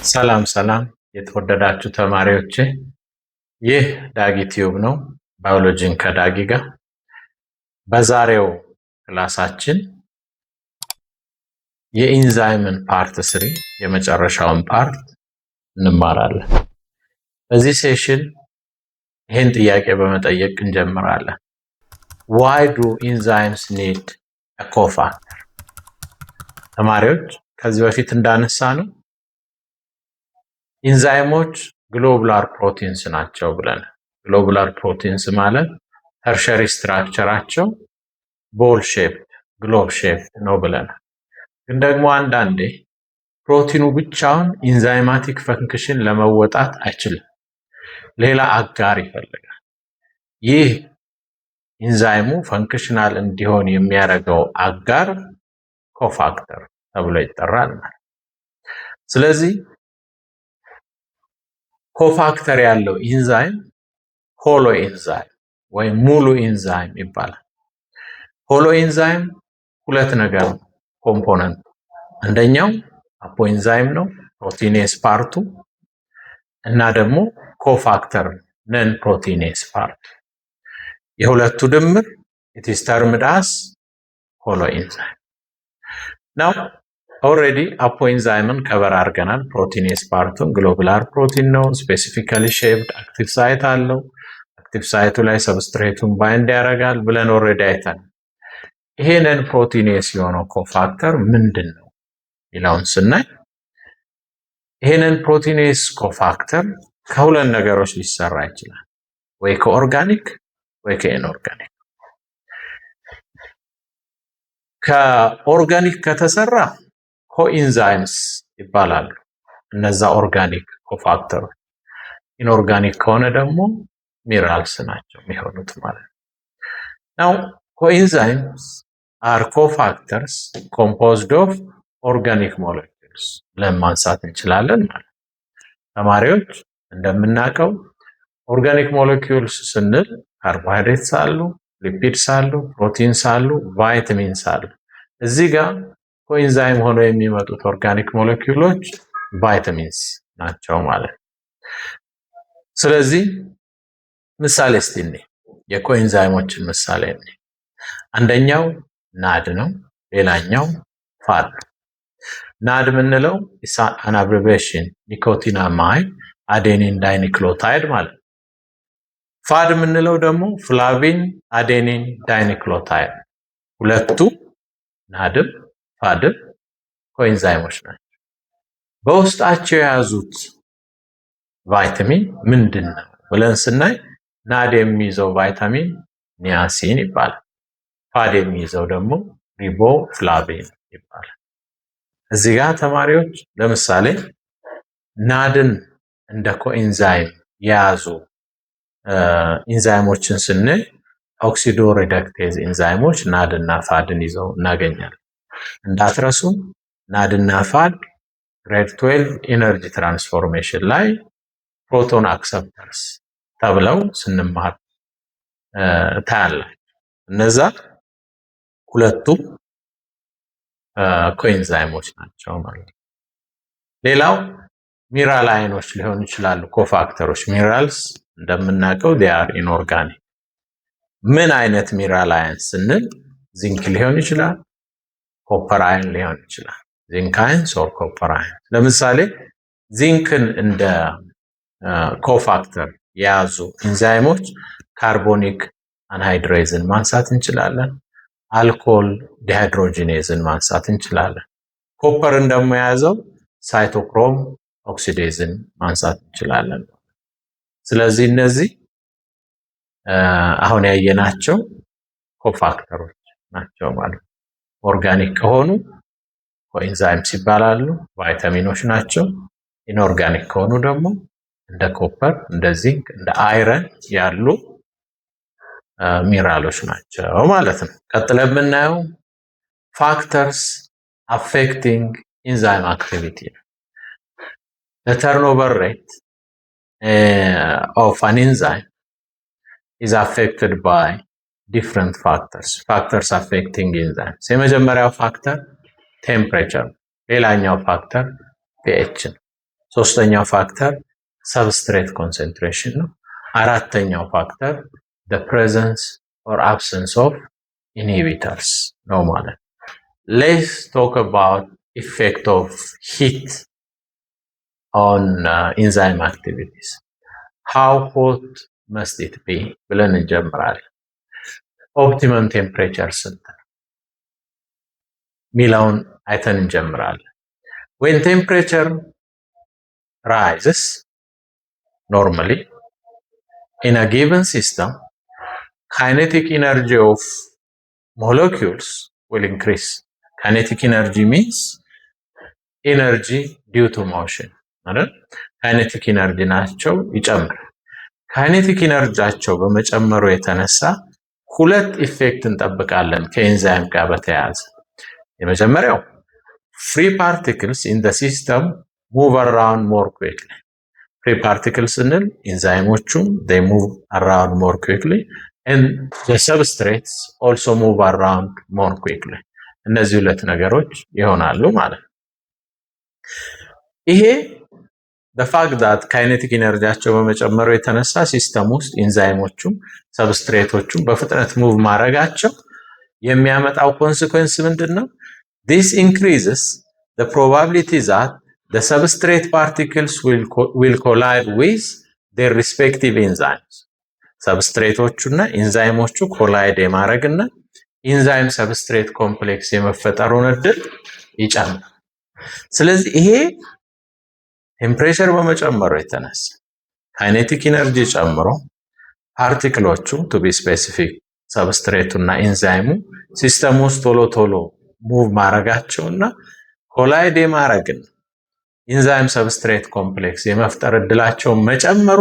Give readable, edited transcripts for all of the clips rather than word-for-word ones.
ሰላም ሰላም የተወደዳችሁ ተማሪዎቼ፣ ይህ ዳጊ ቲዩብ ነው። ባዮሎጂን ከዳጊ ጋር። በዛሬው ክላሳችን የ enzyme ን part 3 የመጨረሻውን part እንማራለን። በዚህ session ይህን ጥያቄ በመጠየቅ እንጀምራለን። Why do enzymes need cofactor? ተማሪዎች፣ ከዚህ በፊት እንዳነሳነው ኢንዛይሞች globular proteins ናቸው ብለን፣ globular proteins ማለት tertiary structure ኣቸው ball shaped፣ globe shaped ነው ብለናል። ግን ደግሞ አንዳንዴ ፕሮቲኑ ብቻውን enzymatic function ለመወጣት አይችልም። ሌላ አጋር ይፈልጋል። ይህ ኢንዛይሙ functional እንዲሆን የሚያደርገው አጋር cofactor ተብሎ ይጠራል ማለት። ስለዚህ cofactor ያለው ኢንዛይም holoenzyme ወይም ሙሉ ኢንዛይም ይባላል። Holoenzyme ሁለት ነገር ነው component ኡ። አንደኛው apoenzyme ነው፣ proteinase part ኡ፣ እና ደግሞ cofactor፣ non proteinase part ኡ። የሁለቱ ድምር it's termed as holoenzyme ነው። Already apoenzyme ን cover አድርገናል። Proteinase part ኡን globular protein ነው። Specifically shaped active site አለው። Active site ኡ ላይ substrate ኡን bind ያደርጋል ብለን already አይተናል። ይሄ non proteinase የሆነው cofactor ምንድን ነው የሚለውን ስናይ ይሄ non proteinase cofactor ከሁለት ነገሮች ሊሰራ ይችላል። ወይ ከ organic ወይ ከ inorganic። ከ organic ከተሰራ coenzymes ይባላሉ። እነዛ organic cofactor ኦች። Inorganic ከሆነ ደግሞ minerals ናቸው የሚሆኑት ማለት ነው። Now, coenzymes are cofactors composed of organic molecules ብለን ማንሳት እንችላለን ማለት ነው። ተማሪዎች፣ እንደምናውቀው organic molecules ስንል ካርቦሃይድሬትስ አሉ፣ lipids አሉ፣ proteins አሉ፣ ቫይታሚንስ አሉ። እዚህ ጋር coenzyme ሆነው የሚመጡት organic ሞለኪውሎች ቫይታሚንስ ናቸው ማለት ነው። ስለዚህ ምሳሌ እስቲ እኔ የ coenzyme ኦችን ምሳሌ እኔ አንደኛው NAD ነው፣ ሌላኛው FAD ነው። NAD የምንለው an abbreviation nicotinamide adenine dinucleotide ማለት ነው። FAD የምንለው ደግሞ flavin adenine dinucleotide። ሁለቱ NAD ም FAD ም coenzyme ኦች ናቸው። በውስጣቸው የያዙት ቫይታሚን ምንድን ነው ብለን ስናይ NAD የሚይዘው ቫይታሚን niacin ይባላል። FAD የሚይዘው ደግሞ riboflavin ይባላል። እዚህ ጋር ተማሪዎች፣ ለምሳሌ NAD ን እንደ coenzyme የያዙ ኢንዛይሞችን ስንል oxidoreductase ኢንዛይሞች NAD እና FAD ን ይዘው እናገኛለን። እንዳትረሱ፣ NAD እና FAD grade 12 energy transformation ላይ proton acceptors ተብለው ስንማር ታያላችሁ። እነዛ ሁለቱም coenzyme ኦች ናቸው ማለት ነው። ሌላው mineral ion ኦች ሊሆኑ ይችላሉ cofactor ኦች። Minerals እንደምናውቀው they are inorganic። ምን አይነት mineral ion ስንል ዚንክ ሊሆን ይችላል፣ copper ion ሊሆን ይችላል። Zinc ions or copper ion። ለምሳሌ ዚንክን እንደ cofactor የያዙ ኢንዛይሞች carbonic anhydrase ን ማንሳት እንችላለን። Alcohol dehydrogenase ን ማንሳት እንችላለን። Copper ን ደግሞ የያዘው cytochrome oxidase ን ማንሳት እንችላለን። ስለዚህ እነዚህ አሁን ያየናቸው cofactor ኦች ናቸው ማለት ነው። Organic ከሆኑ coenzymes ይባላሉ፣ ቫይታሚኖች ናቸው። Inorganic ከሆኑ ደግሞ እንደ copper፣ እንደ ዚንክ፣ እንደ iron ያሉ ሚነራሎች ናቸው ማለት ነው። ቀጥለን የምናየው factors affecting enzyme activity ነው። Turnover rate of an enzyme is affected by different factors, factors affecting enzymes። የመጀመሪያው factor temperature፣ ሌላኛው factor pH ነው። ሶስተኛው factor substrate concentration ነው። አራተኛው factor the presence or absence of inhibitors ነው ማለት ነው። Let's talk about effect of heat on enzyme activities. How hot must it be ብለን እንጀምራለን። Optimum temperature ስንት ነው ሚለውን አይተን እንጀምራለን። When temperature rises, normally in a given system, kinetic energy of molecules will increase. Kinetic energy means energy due to motion አይደል? Kinetic energy ናቸው ይጨምራል። Kinetic energy ያቸው በመጨመሩ የተነሳ ሁለት effect እንጠብቃለን ከኤንዛይም ጋር በተያያዘ። የመጀመሪያው free particles in the system move around more quickly። Free particles ስንል ኢንዛይሞቹም they move around more quickly and the substrates also move around more quickly። እነዚህ ሁለት ነገሮች ይሆናሉ ማለት ነው። ይሄ the fact that kinetic energy ያቸው በመጨመሩ የተነሳ system ውስጥ ኢንዛይሞቹም substrate ኦቹም በፍጥነት move ማድረጋቸው የሚያመጣው consequence ምንድን ነው? This increases the probability that the substrate particles will collide with their respective enzymes. Substrate ኦቹ እና ኢንዛይሞቹ collide የማድረግ እና enzyme substrate complex የመፈጠሩን እድል ይጨምራል። ስለዚህ ይሄ temperature በመጨመሩ የተነሳ kinetic energy ጨምሮ particle ኦቹ፣ to be specific substrate ኡ እና ኢንዛይሙ system ውስጥ ቶሎ ቶሎ move ማድረጋቸው እና collide የማድረግን enzyme substrate complex የመፍጠር እድላቸውን መጨመሩ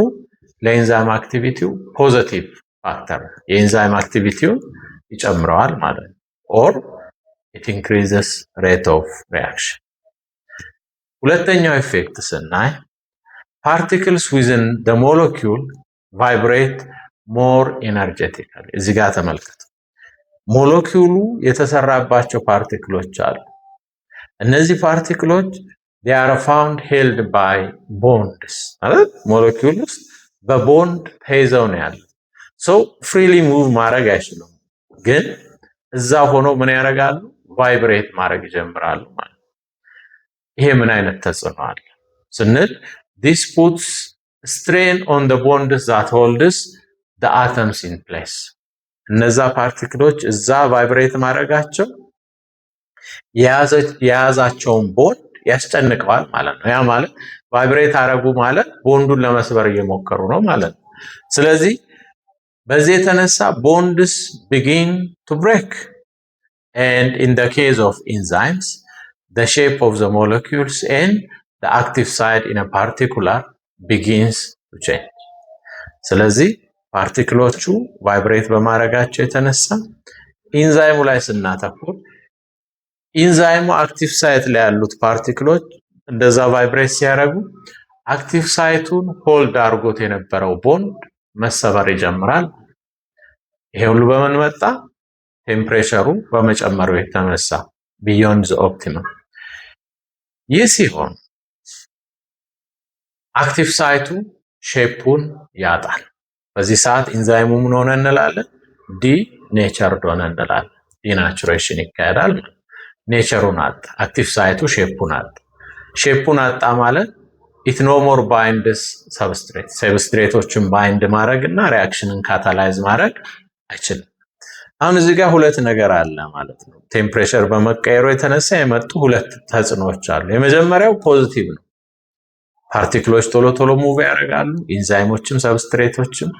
ለ enzyme activity ው positive factor፣ የ enzyme activity ውን ይጨምረዋል ማለት ነው። Or it increases rate of reaction። ሁለተኛው effect ስናይ particles within the molecule vibrate more energetically። እዚህ ጋር ተመልከቱ። ሞለኪውሉ የተሰራባቸው particle ኦች አሉ። እነዚህ particle ኦች they are found held by bonds ማለት ሞለኪውል ውስጥ በቦንድ ተይዘው ነው ያለው። So freely move ማድረግ አይችሉም፣ ግን እዛ ሆኖ ምን ያደርጋሉ? Vibrate ማድረግ ይጀምራሉ ማለት ነው። ይሄ ምን አይነት ተጽዕኖ አለ ስንል this puts strain on the bonds that holds the atoms in place። እነዛ particle ኦች እዛ vibrate ማድረጋቸው የያዛቸውን ቦንድ ያስጨንቀዋል ማለት ነው። ያ ማለት vibrate አረጉ ማለት ቦንዱን ለመስበር እየሞከሩ ነው ማለት ነው። ስለዚህ በዚህ የተነሳ bonds begin to break, and in the case of enzymes, the shape of the molecules and the active site in a particular begins to change። ስለዚህ particle ኦቹ vibrate በማድረጋቸው የተነሳ ኢንዛይሙ ላይ ስናተኩር ኢንዛይሙ active site ላይ ያሉት particle ኦች እንደዛ vibrate ሲያደርጉ active site ኡን hold አድርጎት የነበረው ቦንድ መሰበር ይጀምራል። ይሄ ሁሉ በምን መጣ? Temperature ኡ በመጨመሩ የተነሳ beyond the optimum። ይህ ሲሆን active site ኡ shape ኡን ያጣል። በዚህ ሰዓት ኢንዛይሙ ምን ሆነ እንላለን? Denatured ሆነ እንላለን። Denaturation ይካሄዳል። Nature ኡን አጣ። Active site ኡ shape ኡን አጣ። Shape ኡን አጣ ማለት it no more binds substrate። Substrate ኦችን bind ማድረግ እና reaction ን catalyze ማድረግ አይችልም። አሁን እዚህ ጋር ሁለት ነገር አለ ማለት ነው። Temperature በመቀየሩ የተነሳ የመጡ ሁለት ተጽዕኖዎች አሉ። የመጀመሪያው positive ነው። Particle ኦች ቶሎ ቶሎ move ያደርጋሉ። ኢንዛይሞችም substrate ኦችም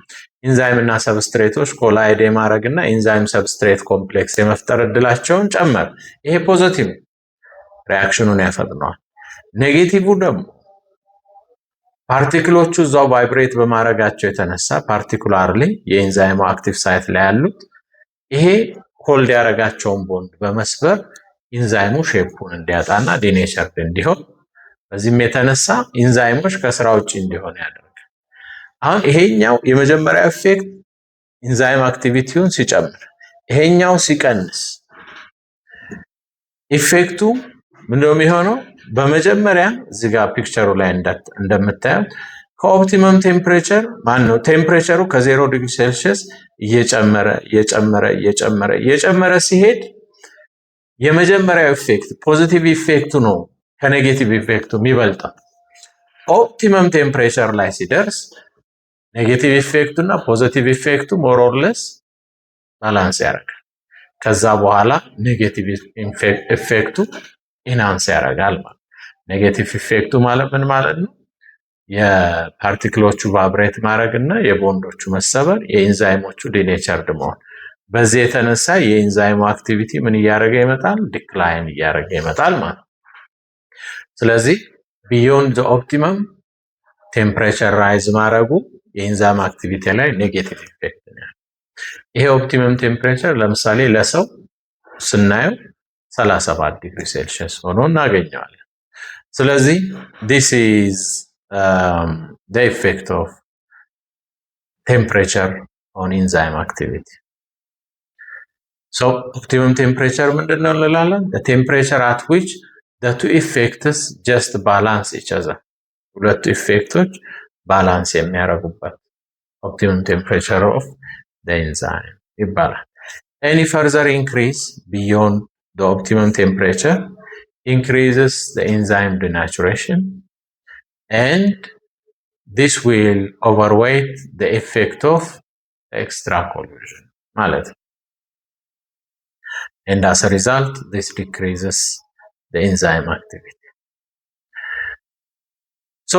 ኢንዛይም እና substrate ኦች collide የማድረግ እና enzyme substrate complex የመፍጠር እድላቸውን ጨመረ። ይሄ positive ነው፣ reaction ኑን ያፈጥነዋል። Negative ደግሞ particle ኦቹ እዛው vibrate በማድረጋቸው የተነሳ particularly የኤንዛይሙ active site ላይ ያሉት ይሄ hold ያደረጋቸውን ቦንድ በመስበር ኢንዛይሙ shape ኡን እንዲያጣና denatured እንዲሆን፣ በዚህም የተነሳ ኢንዛይሞች ከስራ ውጭ እንዲሆን ያደርጋል። አሁን ይሄኛው የመጀመሪያው effect enzyme activity ውን ሲጨምር፣ ይሄኛው ሲቀንስ effect ኡ ምንድነው የሚሆነው? በመጀመሪያ እዚህ ጋር picture ኡ ላይ እንደምታዩት ከ optimum temperature ማን ነው temperature ኡ ከ0 degree Celsius እየጨመረ እየጨመረ እየጨመረ እየጨመረ ሲሄድ የመጀመሪያው effect positive effect ኡ ነው ከ negative effect ኡ የሚበልጠው። Optimum temperature ላይ ሲደርስ negative effect ኡ እና positive effect ኡ more or less balance ያደርጋል። ከዛ በኋላ negative effect ኡ enhance ያደርጋል ማለት። Negative effect ኡ ማለት ምን ማለት ነው? የ particle ኦቹ vibrate ማድረግ እና የቦንዶቹ መሰበር፣ የኢንዛይሞቹ denatured መሆን። በዚህ የተነሳ የኢንዛይሙ activity ምን እያደረገ ይመጣል? Decline እያደረገ ይመጣል ማለት ነው። ስለዚህ beyond optimum temperature rise ማድረጉ የ enzyme activity ላይ negative effect ነው ያለው። ይሄ optimum temperature ለምሳሌ ለሰው ስናየው 37 ዲግሪ ሴልሺየስ ሆኖ እናገኘዋለን። ስለዚህ this is the effect of temperature on enzyme activity. So optimum temperature ምንድን ነው እንላለን? Temperature at which the two effects just balance each other፣ ሁለቱ effect ኦች balance የሚያደርጉበት optimum temperature of the enzyme ይባላል። Any further increase beyond the optimum temperature increases the enzyme denaturation, and this will overweight the effect of extra collision ማለት ነው። And as a result, this decreases the enzyme activity. So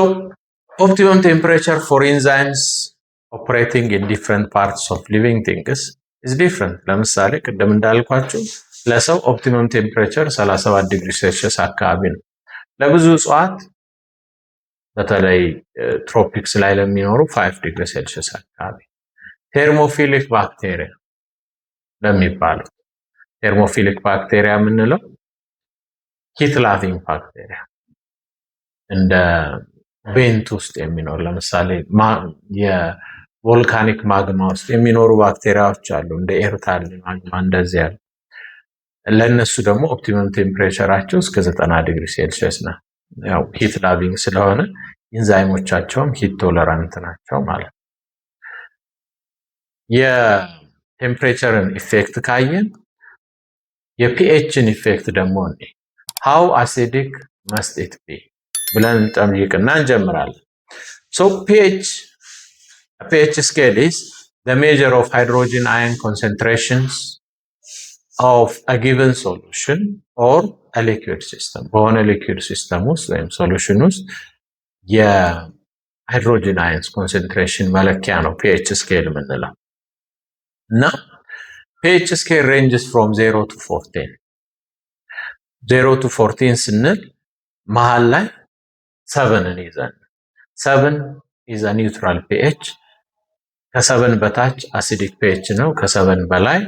optimum temperature for enzymes operating in different parts of living things is different። ለምሳሌ ቅድም እንዳልኳችሁ ለሰው optimum temperature 37 ዲግሪ ሴልሺየስ አካባቢ ነው። ለብዙ እጽዋት በተለይ tropics ላይ ለሚኖሩ 5 ዲግሪ ሴልሺየስ አካባቢ፣ thermophilic bacteria ለሚባሉት፣ thermophilic bacteria የምንለው heat loving bacteria እንደ vent ውስጥ የሚኖር፣ ለምሳሌ የ volcanic magma ውስጥ የሚኖሩ ባክቴሪያዎች አሉ፣ እንደ ኤርታሌ magma እንደዚህ ያሉ። ለእነሱ ደግሞ optimum temperature ኣቸው እስከ 90 ዲግሪ ሴልሺየስ ነው። ያው heat loving ስለሆነ ኢንዛይሞቻቸውም heat tolerant ናቸው ማለት ነው። የ temperature ን effect ካየን የ pH ን effect ደግሞ እኔ how acidic must it be ብለን እንጠይቅና እንጀምራለን። So pH scale is the measure of hydrogen ion concentrations of a given solution or a liquid system። በሆነ liquid system ውስጥ ወይም solution ውስጥ የ hydrogen ions concentration መለኪያ ነው pH scale የምንለው። እና pH scale ranges from 0 to 14። 0 to 14 ስንል መሀል ላይ 7ን ይዘን፣ 7 is neutral pH። ከ 7 በታች acidic pH ነው። ከ 7 በላይ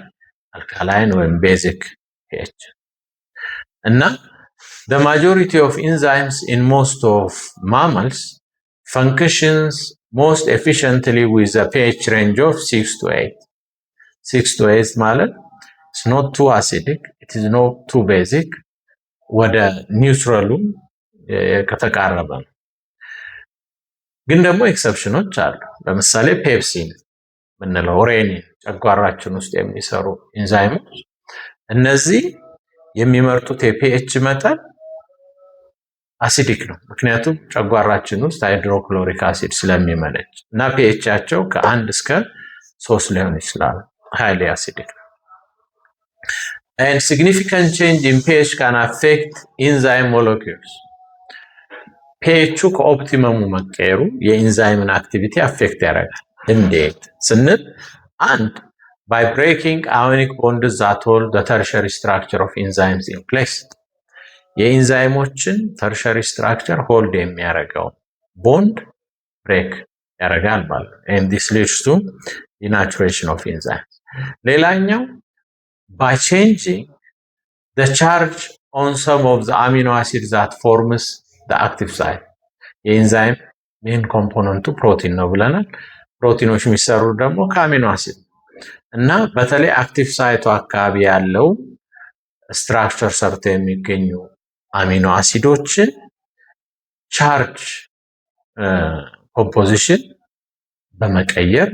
alkaline ወይም basic pH። እና the majority of enzymes in most of mammals functions most efficiently with a pH range of 6 to 8። 6 to 8 ማለት it's not too acidic, it is not too basic፣ ወደ neutral ኡ ከተቃረበ ነው። ግን ደግሞ ኤክሰፕሽኖች አሉ። ለምሳሌ pepsin ምንለው፣ rennin፣ ጨጓራችን ውስጥ የሚሰሩ ኢንዛይሞች፣ እነዚህ የሚመርጡት የ pH መጠን acidic ነው። ምክንያቱም ጨጓራችን ውስጥ hydrochloric acid ስለሚመነጭ እና pH ኣቸው ከ1 እስከ 3 ሊሆን ይችላል። Highly acidic ነው። And significant change in pH can affect enzyme molecules። pH ኡ ከ optimum ኡ መቀየሩ የኢንዛይምን activity affect ያደርጋል። እንዴት ስንል አንድ by breaking ionic bonds that hold the tertiary structure of enzymes in place። የኢንዛይሞችን tertiary structure hold የሚያደርገው bond break ያደርጋል ማለት ነው። And this leads to denaturation of enzymes። ሌላኛው by changing the charge on some of the amino acids that forms the active site። የኢንዛይም main component ኡ ፕሮቲን ነው ብለናል። ፕሮቲኖች የሚሰሩ ደግሞ ከ amino acid እና በተለይ active site ኡ አካባቢ ያለው structure ሰርተው የሚገኙ Amino acid ኦችን charge composition በመቀየር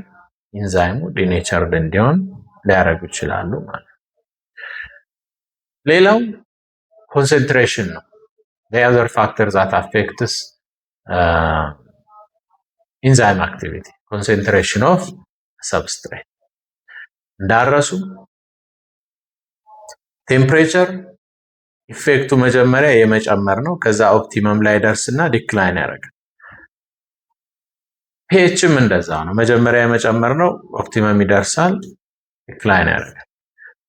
ኢንዛይሙ denatured እንዲሆን ሊያደርጉ ይችላሉ ማለት ነው። ሌላው concentration ነው። The other factor that affects enzyme activity, concentration of substrate። እንዳረሱ፣ temperature effect ኡ መጀመሪያ የመጨመር ነው። ከዛ optimum ላይ ደርስና decline ያደርጋል። pH ም እንደዛ ነው። መጀመሪያ የመጨመር ነው፣ optimum ይደርሳል፣ decline ያደርጋል።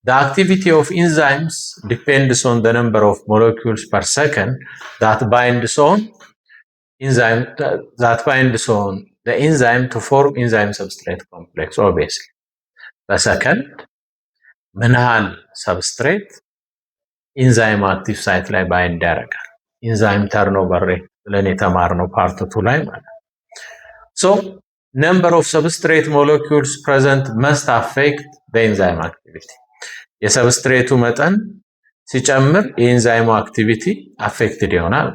The activity of enzymes depends on the number of molecules per second that binds on the enzyme to form enzyme substrate complex. Obviously በሰከንድ ምን ያህል substrate enzyme active site ላይ bind ያደርጋል። Enzyme turnover rate ብለን የተማርነው part two ላይ ማለት። So number of substrate molecules present must affect enzyme activity። የ substrate ኡ መጠን ሲጨምር የኤንዛይሙ activity affected ይሆናል።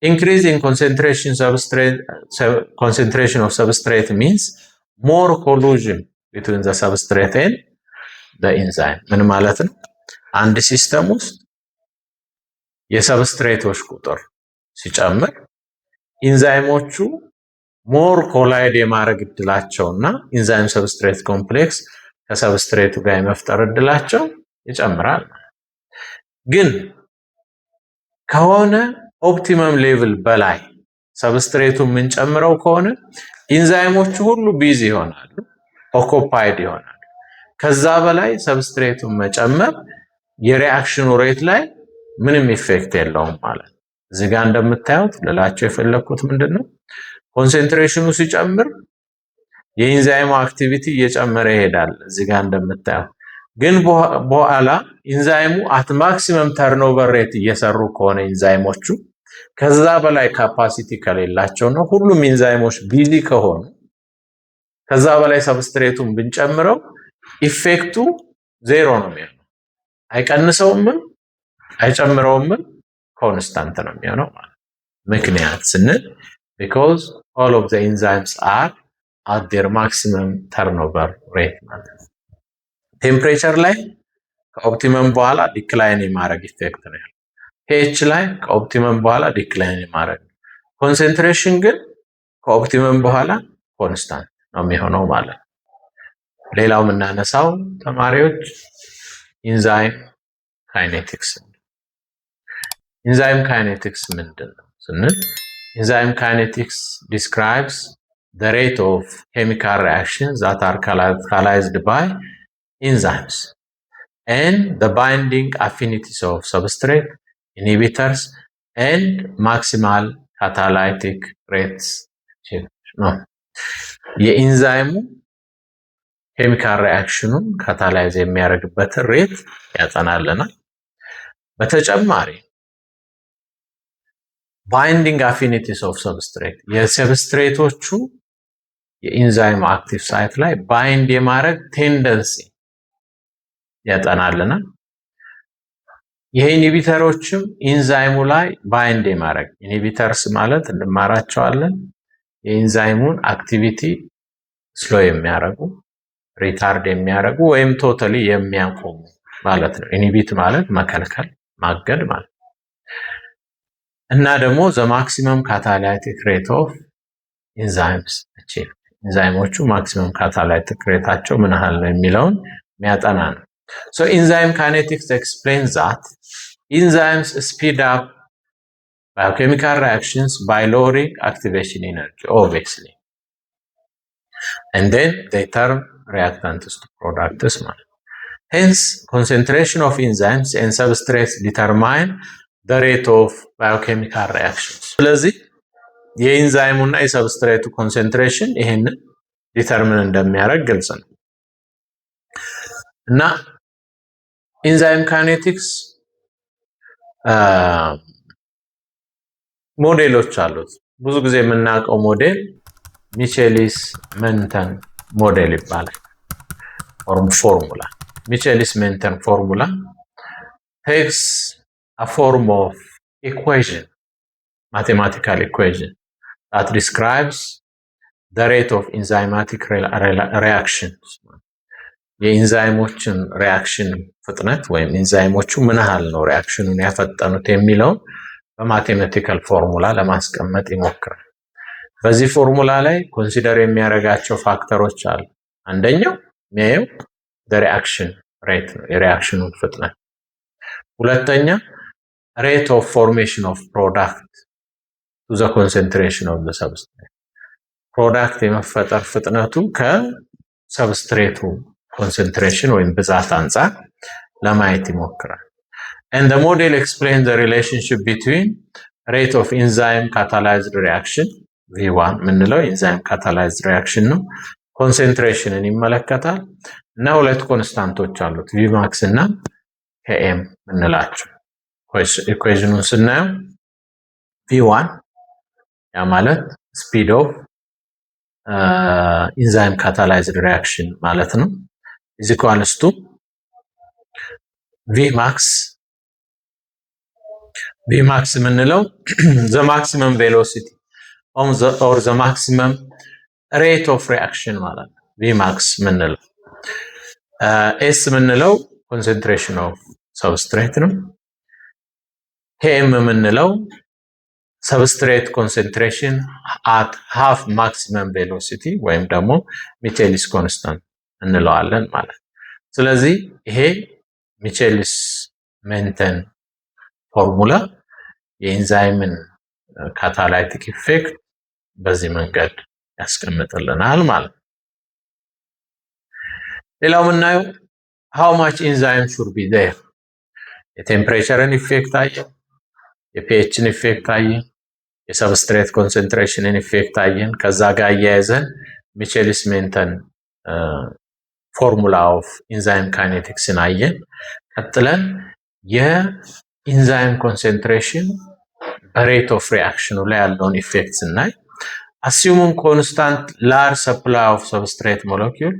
Increase in concentration of substrate means more collision between the substrate and the enzyme። ምን ማለት ነው? አንድ system ውስጥ የ substrate ኦች ቁጥር ሲጨምር ኢንዛይሞቹ more collide የማድረግ እድላቸው እና enzyme substrate complex ከ substrate ኡ ጋር የመፍጠር እድላቸው ይጨምራል። ግን ከሆነ optimum level በላይ substrate ኡ የምንጨምረው ከሆነ ኢንዛይሞቹ ሁሉ busy ይሆናሉ፣ occupied ይሆናሉ። ከዛ በላይ substrate ኡን መጨመር የ reaction ኑ rate ላይ ምንም effect የለውም ማለት ነው። እዚህ ጋር እንደምታዩት ልላቸው የፈለግኩት ምንድን ነው? Concentration ኑ ሲጨምር የኢንዛይሙ activity እየጨመረ ይሄዳል። እዚህ ጋር እንደምታዩት ግን በኋላ ኢንዛይሙ at maximum turnover rate እየሰሩ ከሆነ፣ ኢንዛይሞቹ ከዛ በላይ capacity ከሌላቸው ነው፣ ሁሉም ኢንዛይሞች busy ከሆኑ ከዛ በላይ substrate ኡን ብንጨምረው effect ኡ ዜሮ ነው የሚሆነው። አይቀንሰውምም አይጨምረውምም፣ constant ነው የሚሆነው ማለት። ምክንያት ስንል because all of the enzymes are at their maximum turnover rate ማለት ነው። Temperature ላይ ከ optimum በኋላ decline የማድረግ effect ነው ያለው። pH ላይ ከ optimum በኋላ decline የማድረግ ነው። Concentration ግን ከ optimum በኋላ constant ነው የሚሆነው ማለት ነው። ሌላው የምናነሳው ተማሪዎች enzyme kinetics። Enzyme kinetics ምንድን ነው ስንል enzyme kinetics describes the rate of chemical reactions that are catalyzed by enzymes and the binding affinities of substrate, inhibitors and maximal catalytic rates ነው። የኢንዛይሙ chemical reaction ኑን catalyze የሚያደርግበትን rate ያጠናልናል። በተጨማሪ binding affinities of substrate፣ የ substrate ኦቹ የኢንዛይም active site ላይ bind የማድረግ tendency ያጠናልናል። የ inhibitor ኦችም ኢንዛይሙ ላይ bind የማድረግ፣ inhibitors ማለት እንማራቸዋለን፣ የኢንዛይሙን activity slow የሚያደርጉ፣ retard የሚያደርጉ ወይም totally የሚያቆሙ ማለት ነው። Inhibit ማለት መከልከል፣ ማገድ ማለት ነው። እና ደግሞ the maximum catalytic rate of enzymes achieved፣ ኢንዛይሞቹ maximum catalytic rate ኣቸው ምን ያህል ነው የሚለውን የሚያጠና ነው። So enzyme kinetics explain that enzymes speed up biochemical reactions by lowering activation energy, obviously, and then they turn reactants to products ማለት። Hence, concentration of enzymes and substrates determine the rate of biochemical reactions። ስለዚህ የኢንዛይሙ እና የ substrate ኡ concentration ይሄንን determine እንደሚያደርግ ግልጽ ነው። እና enzyme kinetics ሞዴሎች አሉት። ብዙ ጊዜ የምናውቀው ሞዴል Michaelis Menten model ይባላል። Formula፣ Michaelis Menten formula takes a form of Equation, mathematical equation that describes the rate of enzymatic reactions. የኢንዛይሞችን reaction ፍጥነት ወይም ኢንዛይሞቹ ምን ያህል ነው reaction ኑን ያፈጠኑት የሚለውን በ mathematical formula ለማስቀመጥ ይሞክራል። በዚህ ፎርሙላ ላይ consider የሚያደርጋቸው factor ኦች አሉ። አንደኛው የሚያየው reaction rate ነው፣ የ reaction ኑን ፍጥነት። ሁለተኛ rate of formation of product to the concentration of the substrate፣ product የመፈጠር ፍጥነቱ ከ substrate ኡ concentration ወይም ብዛት አንጻር ለማየት ይሞክራል። And the model explains the relationship between rate of enzyme catalyzed reaction፣ V1 የምንለው enzyme catalyzed reaction ነው። Concentration ን ይመለከታል እና ሁለት constant ኦች አሉት፣ Vmax እና Km የምንላቸው። Equation ኑን ስናየው V1 ያ ማለት speed of enzyme catalyzed reaction ማለት ነው፣ is equals to Vmax። Vmax የምንለው the maximum velocity or the maximum rate of reaction ማለት ነው። Vmax የምንለው፣ S የምንለው concentration of substrate ነው። Km የምንለው substrate concentration at half maximum velocity ወይም ደግሞ Michaelis constant እንለዋለን ማለት ነው። ስለዚህ ይሄ Michaelis Menten formula የኢንዛይምን catalytic effect በዚህ መንገድ ያስቀምጥልናል ማለት ነው። ሌላው የምናየው how much enzyme should be there። የ temperature ን effect አየን፣ የ pH ን effect አየን፣ የ substrate concentration ን effect አየን። ከዛ ጋር አያይዘን Michaelis Menten formula of enzyme kinetics ን አየን። ቀጥለን የ enzyme concentration በ rate of reaction ኑ ላይ ያለውን effect ስናይ፣ assuming constant large supply of substrate molecule,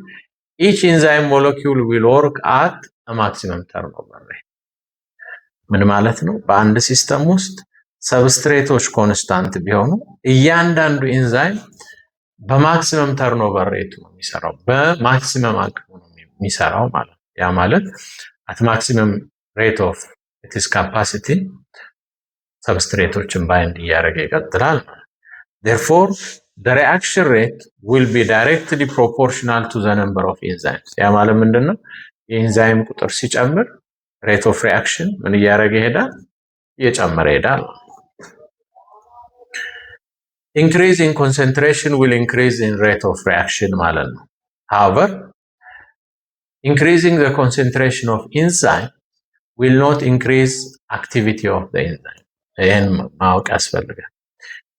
each enzyme molecule will work at a maximum turnover rate። ምን ማለት ነው? በአንድ system ውስጥ substrate ኦች constant ቢሆኑ እያንዳንዱ ኢንዛይም በ maximum turnover rate ኡ ነው የሚሰራው፣ በ maximum አቅሙ ነው የሚሰራው ማለት ነው። ያ ማለት at maximum rate of its capacity substrate ኦችን bind እያደረገ ይቀጥላል ማለት። Therefore, the reaction rate will be directly proportional to the number of enzymes። ያ ማለት ምንድን ነው? የኢንዛይም ቁጥር ሲጨምር rate of reaction ምን እያደረገ ይሄዳል? እየጨመረ ይሄዳል። Increase in concentration will increase in rate of reaction ማለት ነው። However, increasing the concentration of enzyme will not increase activity of the enzyme። ይህን ማወቅ ያስፈልጋል።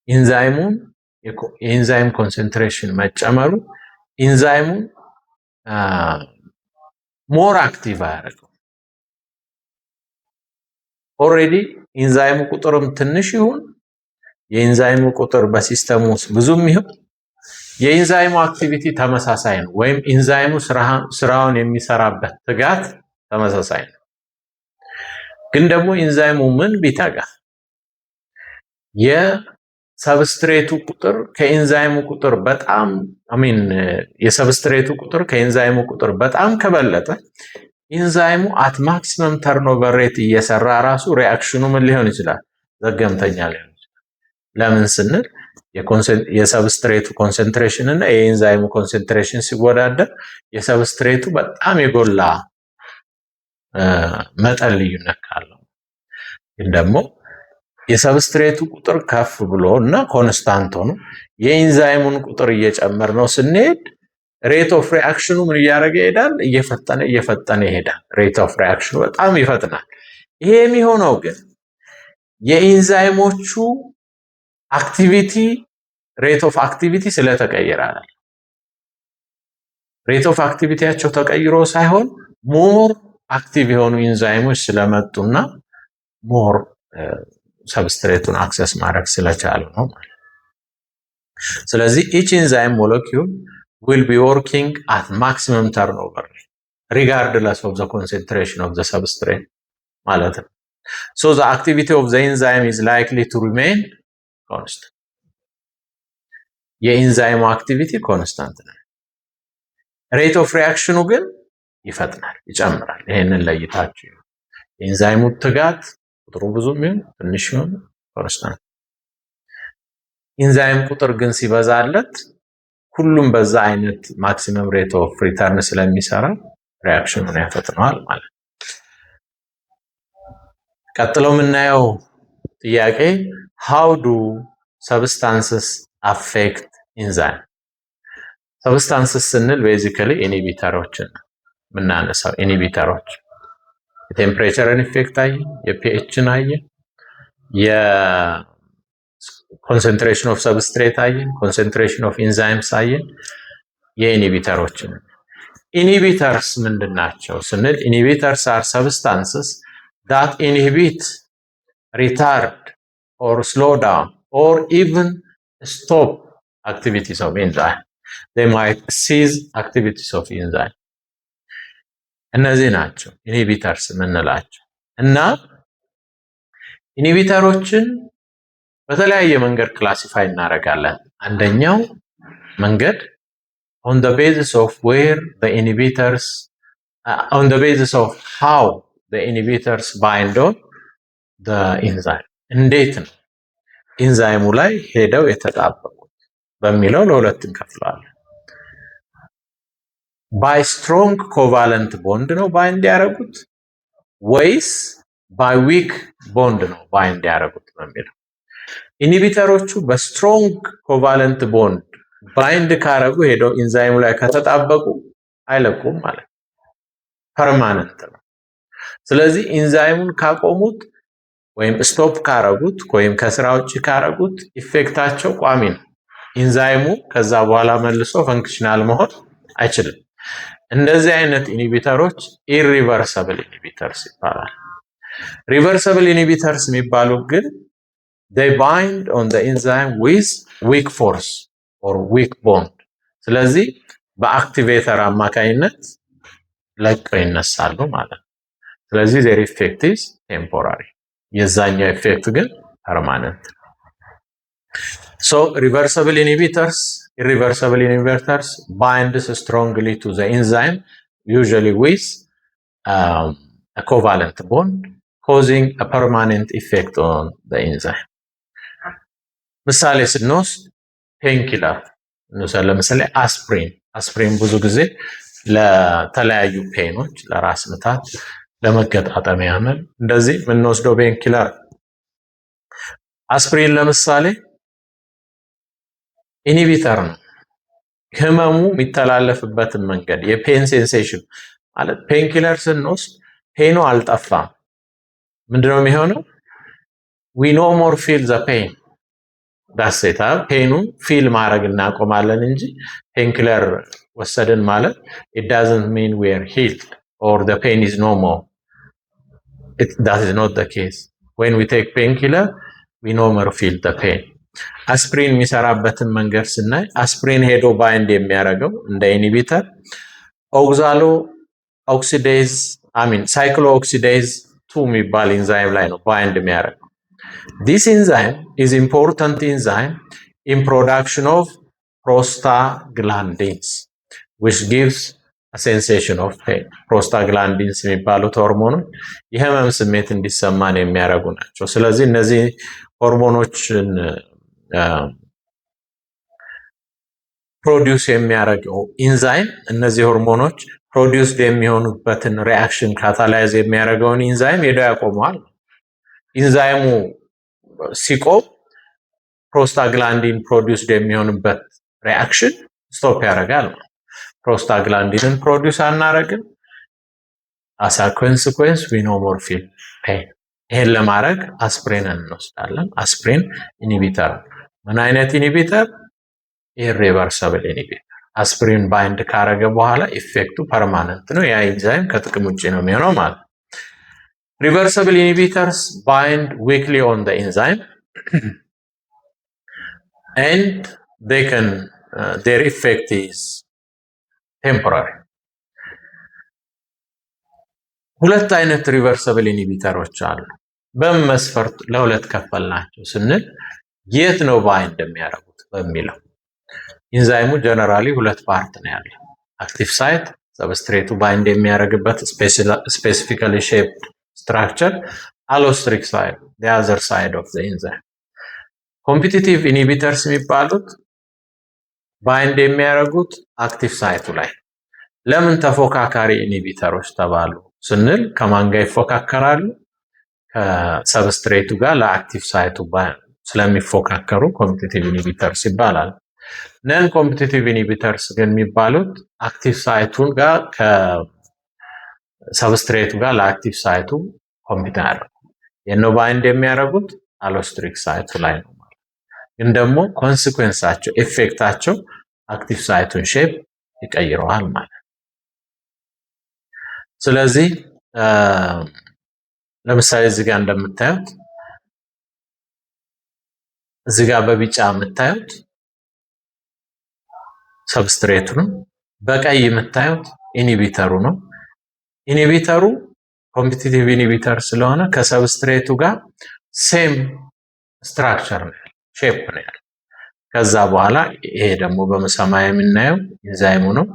ኢንዛይሙን የኢንዛይም concentration መጨመሩ ኢንዛይሙን more active አያደርገው። Already ኢንዛይሙ ቁጥርም ትንሽ ይሁን፣ የኢንዛይሙ ቁጥር በ system ኡ ውስጥ ብዙም ይሁን፣ የኢንዛይሙ activity ተመሳሳይ ነው፣ ወይም ኢንዛይሙ ስራውን የሚሰራበት ትጋት ተመሳሳይ ነው። ግን ደግሞ ኢንዛይሙ ምን ቢተጋ የ substrate ኡ ቁጥር ከኢንዛይሙ ቁጥር በጣም፣ I mean፣ የ substrate ኡ ቁጥር ከኢንዛይሙ ቁጥር በጣም ከበለጠ ኢንዛይሙ at maximum turnover rate እየሰራ ራሱ reaction ኑ ምን ሊሆን ይችላል? ዘገምተኛ ሊሆን ይችላል። ለምን ስንል የ substrate ኡ concentration እና የኢንዛይሙ concentration ሲወዳደር የ substrate ኡ በጣም የጎላ መጠን ልዩነት ካለው፣ ግን ደግሞ የ substrate ኡ ቁጥር ከፍ ብሎ እና constant ሆኖ የኢንዛይሙን ቁጥር እየጨመር ነው ስንሄድ rate of reaction ኑ ምን እያደረገ ይሄዳል? እየፈጠነ እየፈጠነ ይሄዳል። Rate of reaction ኑ በጣም ይፈጥናል። ይሄ የሚሆነው ግን የኢንዛይሞቹ activity፣ rate of activity ስለተቀየረ አይደለም። Rate of activity ያቸው ተቀይሮ ሳይሆን more active የሆኑ ኢንዛይሞች ስለመጡና more substrate ኡን access ማድረግ ስለቻሉ ነው ማለት። ስለዚህ each enzyme molecule will be working at maximum turnover regardless of the concentration of the substrate ማለት ነው። So the activity of the enzyme is likely to remain constant። የኢንዛይሙ activity constant ነው። Rate of reaction ኑ ግን ይፈጥናል፣ ይጨምራል። ይሄንን ለይታችሁ የኢንዛይሙ ትጋት ቁጥሩ ብዙም ይሁን ትንሽ ይሁን constant። ኢንዛይም ቁጥር ግን ሲበዛለት ሁሉም በዛ አይነት maximum rate of return ስለሚሰራ reaction ኑን ያፈጥነዋል ማለት ነው። ቀጥሎ የምናየው ጥያቄ how do substances affect enzyme። Substances ስንል basically inhibitor ኦችን ነው የምናነሳው። Inhibitor ኦች የ temperature ን effect አየን፣ የ pH ን አየን፣ የ concentration of substrate አየን፣ concentration of enzymes አየን፣ የ inhibitor ኦችን። Inhibitors ምንድን ናቸው ስንል inhibitors are substances that inhibit, retard or slow down or even stop activities of enzyme. They might cease activities of enzyme። እነዚህ ናቸው inhibitors የምንላቸው። እና inhibitor ኦችን በተለያየ መንገድ classify እናደርጋለን። አንደኛው መንገድ on the basis of how the inhibitors bind on the enzyme፣ እንዴት ነው ኢንዛይሙ ላይ ሄደው የተጣበቁት በሚለው ለሁለት እንከፍለዋለን። By strong covalent bond ነው bind ያደረጉት ወይስ by weak bond ነው bind ያደረጉት በሚለው። Inhibitor ኦቹ በ strong covalent bond bind ካረጉ፣ ሄደው ኢንዛይሙ ላይ ከተጣበቁ አይለቁም ማለት ነው። Permanent ነው። ስለዚህ ኢንዛይሙን ካቆሙት ወይም stop ካረጉት ወይም ከስራ ውጭ ካረጉት effect ኣቸው ቋሚ ነው። ኢንዛይሙ ከዛ በኋላ መልሶ functional መሆን አይችልም። እንደዚህ አይነት inhibitor ኦች irreversible inhibitors ይባላል። Reversible inhibitors የሚባሉ ግን they bind on the enzyme with weak force or weak bond። ስለዚህ በ activator አማካኝነት ለቀው ይነሳሉ ማለት ነው። ስለዚህ their effect is temporary፣ የዛኛው effect ግን permanent። So reversible inhibitors, irreversible inhibitors binds strongly to the enzyme, usually with a covalent bond, causing a permanent effect on the enzyme። ምሳሌ ስንወስድ painkiller እንውሰድ። ለምሳሌ አስፕሪን። አስፕሪን ብዙ ጊዜ ለተለያዩ pain ኦች፣ ለራስ ምታት፣ ለመገጣጠሚያ ህመም እንደዚህ የምንወስደው painkiller። አስፕሪን ለምሳሌ inhibitor ነው። ህመሙ የሚተላለፍበትን መንገድ የ pain sensation ማለት painkiller ስንወስድ pain ኑ አልጠፋም። ምንድነው የሚሆነው? We no more feel the pain, that's it። Pain ኑን feel ማድረግ እናቆማለን እንጂ painkiller ወሰድን ማለት it doesn't mean we are healed or the pain is no more. That is not the case. When we take painkiller, we no more feel the pain። አስፕሪን የሚሰራበትን መንገድ ስናይ አስፕሪን ሄዶ bind የሚያደርገው እንደ inhibitor oxalo oxidase, I mean cyclooxygenase 2 የሚባል ኢንዛይም ላይ ነው bind የሚያደርገው። This enzyme is important enzyme in production of prostaglandins, which gives sensation of pain። Prostaglandins የሚባሉት ሆርሞኖች የህመም ስሜት እንዲሰማን የሚያደርጉ ናቸው። ስለዚህ እነዚህ ሆርሞኖችን produce የሚያደርገው ኢንዛይም፣ እነዚህ ሆርሞኖች produced የሚሆኑበትን reaction catalyze የሚያደርገውን ኢንዛይም ሄዶ ያቆመዋል። ኢንዛይሙ ሲቆም prostaglandin produced የሚሆንበት reaction stop ያደርጋል። Prostaglandin ን produce አናረግም። As a consequence, we no more feel pain። ይሄን ለማድረግ አስፕሪንን እንወስዳለን። አስፕሪን inhibitor። ምን አይነት inhibitor? Irreversible inhibitor። አስፕሪን bind ካረገ በኋላ effect ኡ permanent ነው። ያ ኢንዛይም ከጥቅም ውጭ ነው የሚሆነው ማለት ነው። Reversible inhibitors bind weakly on the enzyme and they can their effect is temporary። ሁለት አይነት reversible inhibitor ኦች አሉ። በምን መስፈርት ለሁለት ከፈልናቸው ስንል የት ነው bind የሚያደርጉት በሚለው። ኢንዛይሙ generally ሁለት part ነው ያለው። Active site፣ substrate ኡ bind የሚያደርግበት specifically shaped structure፣ allosteric side, the other side of the enzyme። Competitive inhibitors የሚባሉት bind የሚያደርጉት active site ኡ ላይ። ለምን ተፎካካሪ inhibitor ኦች ተባሉ ስንል ከማን ጋር ይፎካከራሉ? ከ substrate ኡ ጋር ለ active site ኡ ስለሚፎካከሩ competitive inhibitors ይባላል። Non competitive inhibitors ግን የሚባሉት active site ኡን ጋር ከ substrate ኡ ጋር ለ active site ኡ compete አያደርጉም። የት ነው bind የሚያደርጉት? Allosteric site ኡ ላይ ነው ማለት። ግን ደግሞ consequence ኣቸው፣ effect ኣቸው active site ኡን shape ይቀይረዋል ማለት ነው። ስለዚህ ለምሳሌ እዚህ ጋር እንደምታዩት፣ እዚህ ጋር በቢጫ የምታዩት substrate ኡ ነው። በቀይ የምታዩት inhibitor ኡ ነው። Inhibitor ኡ competitive inhibitor ስለሆነ ከ substrate ኡ ጋር same structure ነው ያለው፣ shape ነው ያለው። ከዛ በኋላ ይሄ ደግሞ በሰማያዊ የምናየው ኢንዛይሙ ነው።